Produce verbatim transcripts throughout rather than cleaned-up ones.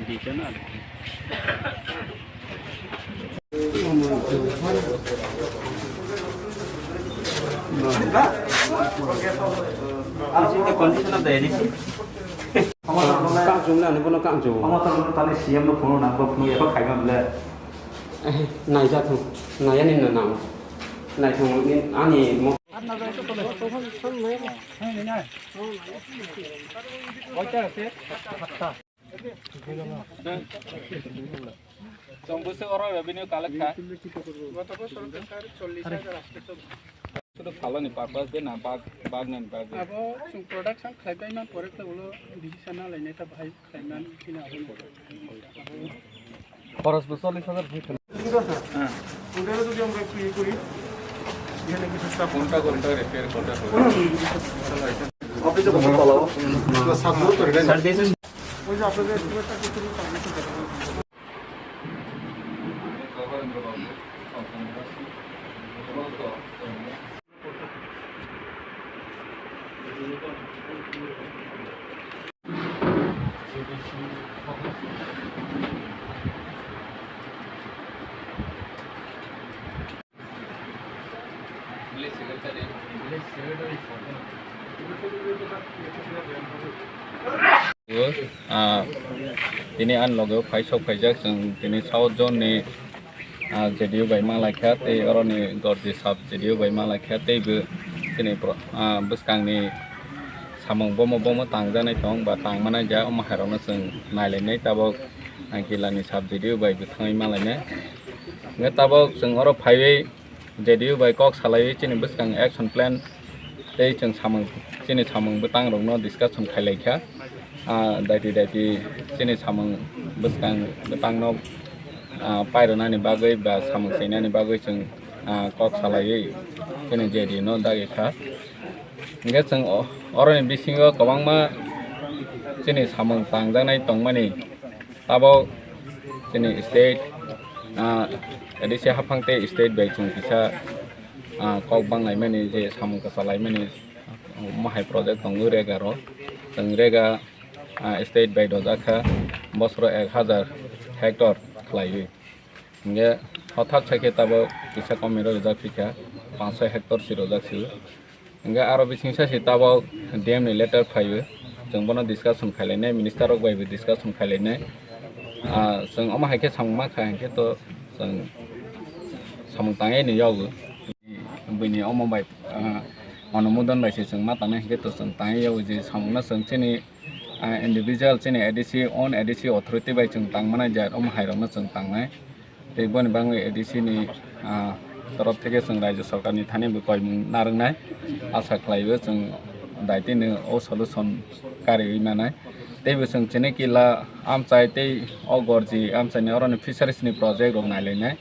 Condition of the A D C. Kangchung na, ano bono kangchung. Ama to tani C M no phone nang bo phone ya khaima bole. Eh, naija thung. Naya ni na nang. Nai thung ni ani mo. Chwng bwswk oro revenue collect kha. গত বছর তো স্যার চল্লিশ হাজার আসছে তো। Sudu phalani purpose de na bag, bag nani bagwi. Abo chwng production khlaibai man pore khe ulo decision na lainai ta bahai khlaiman khina abo. Khoros bo chollish hajar bwswk kha. হ্যাঁ। ওটারও যদি আমরা একটু ইয়ে করি, এখানে কিছু স্টাফ কোনটা কোনটা রিপেয়ার কোনটা করে? অফিসে বসে চালাও। সাত বছর ধরে দেন। ওই যে আপনাদের খুব একটা কিছু পারমিশন দরকার। Ah, tini ani loge phai sok phaijak chwng tini South Zone ni, ah, J D U bai ma laikha tei oroni Gorji sub J D U bai ma laikha tei bo chini pro-, ah, bwskangni samung bomo bomo tangjaknai tong ba tangmani ja omo hairokno chwng nailainai tabok, ah, Gilani sub J D U bai bo thangwi ma lainai. Hwnkhe tabok chwng oro phaiwi J D U bai kok salaiwi chini bwskang action plan tei chwng samung, chini samung bwtangrokno discussion khailaikha. Ah, daiti daiti chini samung bwskang bwtangno, ah, pairwnani bagwi ba samung swinani bagwi chwng, ah, kok salaiwi chini J D U no dagi kha. Hwnkhe chwng o-, oroni bisingo kwbangma chini samung tangjaknai tongmani. Tabok chini state, ah, A D C haphang tei state bai chwng kisa, ah, kok banglaimani je samung kwchalaimani, omo hai project tongo Rega ro. Chwng Rega, ah, state bai dojak kha bosoro ek hazar hectare khlaiwi. Hingke hothat sai khe tabok kisa komiro rijak phi kha, panch soi hectare si rojak si. Hingke aro bising sa se tabok D M ni letter phaiyo, chwng bono discussion khailainai, minister rok bai bo discussion khailainai. Ah, chwng omo hai khe samung ma kha, hinkhe to chwng samung tangwi ni yago. Buini omo bai, ah, onumodon bai se chwng ma tangnai, hinkhe to chwng tangwi yago je samung no chwng chini, ah, individual chini A D C, own A D C authority bai chwng tang mani je omo hai rok no chwng tangnai. Tei boni bagwi A D C ni, ah, torof theke chwng Rajya Sarkar ni thani bo koimung narwknai asa khlaiwi chwng daitino o solution kariwi manai. Tei bo chwng chini kila amchai tei o gorji amchai ni oro ni fisheries ni project rok nailainai.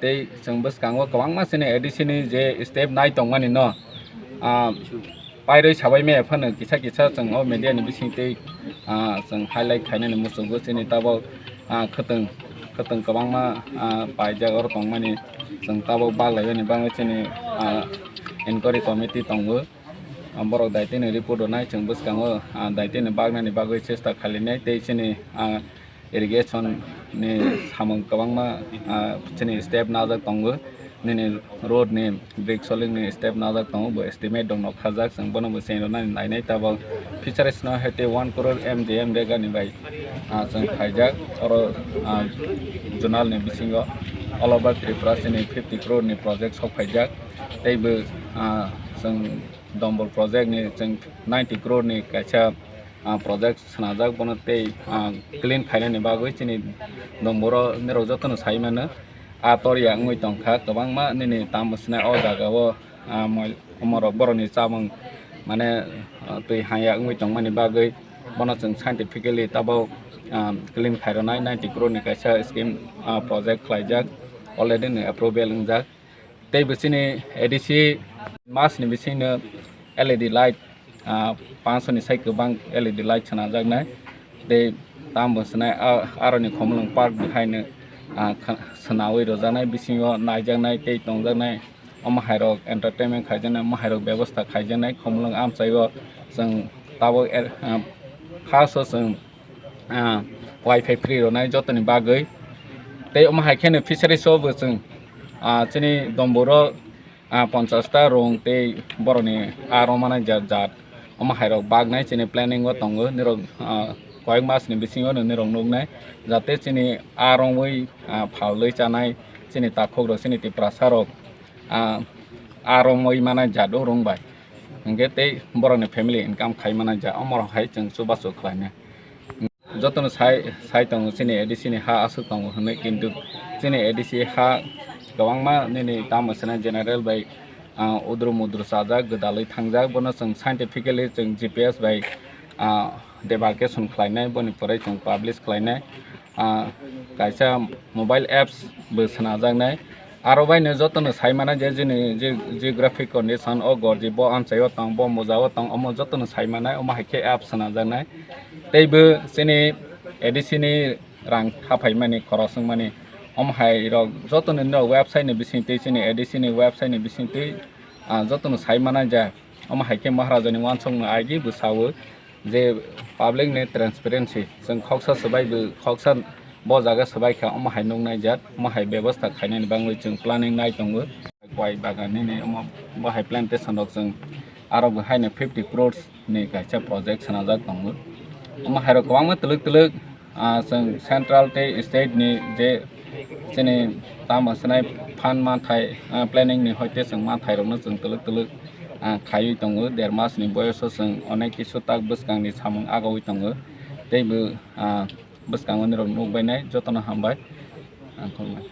Tei chwng bwskango kwbangma chini A D C ni je step nai tongmani no, ah, pairwi sabai maya phano kisa kisa chwng o media ni bising tei, ah, chwng highlight khainani muchungo chini tabok, ah, khwtwng, khwtwng kwbangma, ah, paijak oro tongmani chwng tabok bak laimani bagwi chini, ah, inquiry committee tongo. Ah, borok daitino report rwnai chwng bwskango, ah, daitino baknani bagwi chesta khalinai tei chini, ah, irrigation ni samung kwbangma, ah, chini step najak tongo. Nini road ni brick soling ni step najak tongo, bo estimate rok no khajak, chwng bono bo cheng rwnani nainai tabok fisheries no hete one crore M G N Rega ni bai, ah, chwng khaijak. Oro, ah, zonal ni bisingo all over Tripura chini fifty crore ni project sok phaijak, tei bo, ah, chwng Dombol project ni chwng ninety crore ni kaisa, ah, project swnajak, bono tei, ah, clean khainani bagwi chini Domboro norok jotono sai mano. Ah, tor ya wngwi tongkha kwbangma nini tamo swnai o jaga o, ah, moi-, omorok borokni chamung mane, ah, twi haya wngwi tongmani bagwi bono chwng scientifically tabok, ah, clean khairwnai ninety crore ni kaisa scheme, ah, project khlaijak, already ni approval wngjak. Tei bo chini A D C mas ni bisingno L E D light, ah, panch ni sai kwbang L E D light swnajaknai. Tei tamo swnai, ah, aroni Khumulwng park bo haino, ah, kha-, swnawi rwjaknai, bisingo naijaknai tei tongjaknai. Omo hairok entertainment khaijaknai, omo hairok bebosta khaijaknai. Khumulwng amchaio chwng tabok er, ah, first o chwng, ah, wifi free rwnai jotoni bagwi. Tei omo hai kheno fisheries o bo chwng, ah, chini Domburo, ah, ponchash ta rong tei borokni aa rong manai jat, jat omo hai rok baknai chini planning o tongo nirok, ah, koyek mas ni bisingo no nirok nuknai jate chini aa rongwi, ah, phalwi chanai chini takhuk rok chini Tiprasa rok, ah, aa rongwi manai jat o rong bai. Hingke tei borokni family income khai manai ja, omorok hai chwng chubachu khlainai. Jotono sai, sai tongo chini A D C ni ha aswk tongo hwnwi, kintu chini A D C ha kwbangma nini tamo swnai general bai, ah, udru mudru chajak, gwdalwi thangjak, bono chwng scientifically chwng G P S bai, ah, demarcation khlainai, boni pore chwng publish khlainai. Ah, kaisa mobile apps bo swnajaknai. Aro baino jotono sai mano je chini ge-, geographic condition o gorji, bo amchai o tong, bo moja o tong, omo jotono sai manai, omo hai khe apps swnajaknai. Tei bo chini A D C ni rang haphai mani, khorok swng mani, omo hai rok jotono ni website ni bising twi, chini A D C ni website ni bising twi, ah, jotono sai manai ja. Omo hai khe Maharaja ni uansukmung agi bo sao je public ni transparency, chwng khoksa swbai bo khoksa bo jaga swbai kha, omo hai nuknai jat, omo hai bebostha khainani bagwi chwng planning nai tongo. Kwai bagan nini omo bo hai plantation rok chwng aro bo haino fifty crores ni kaisa project swnajak tongo. Omo hai rok kwbangma twlwk twlwk, ah, chwng central tei state ni je chini tamo swnai phan manthai, ah, planning ni hoite chwng manthai rokno chwng twlwk twlwk, ah, khaiwi tongo. Der mas ni boyoso chwng onek kisu tak bwskang ni samung agawi tongo. Tei bo, ah, bwskango nirok nukbainai jotono hambai. Ang khulumai.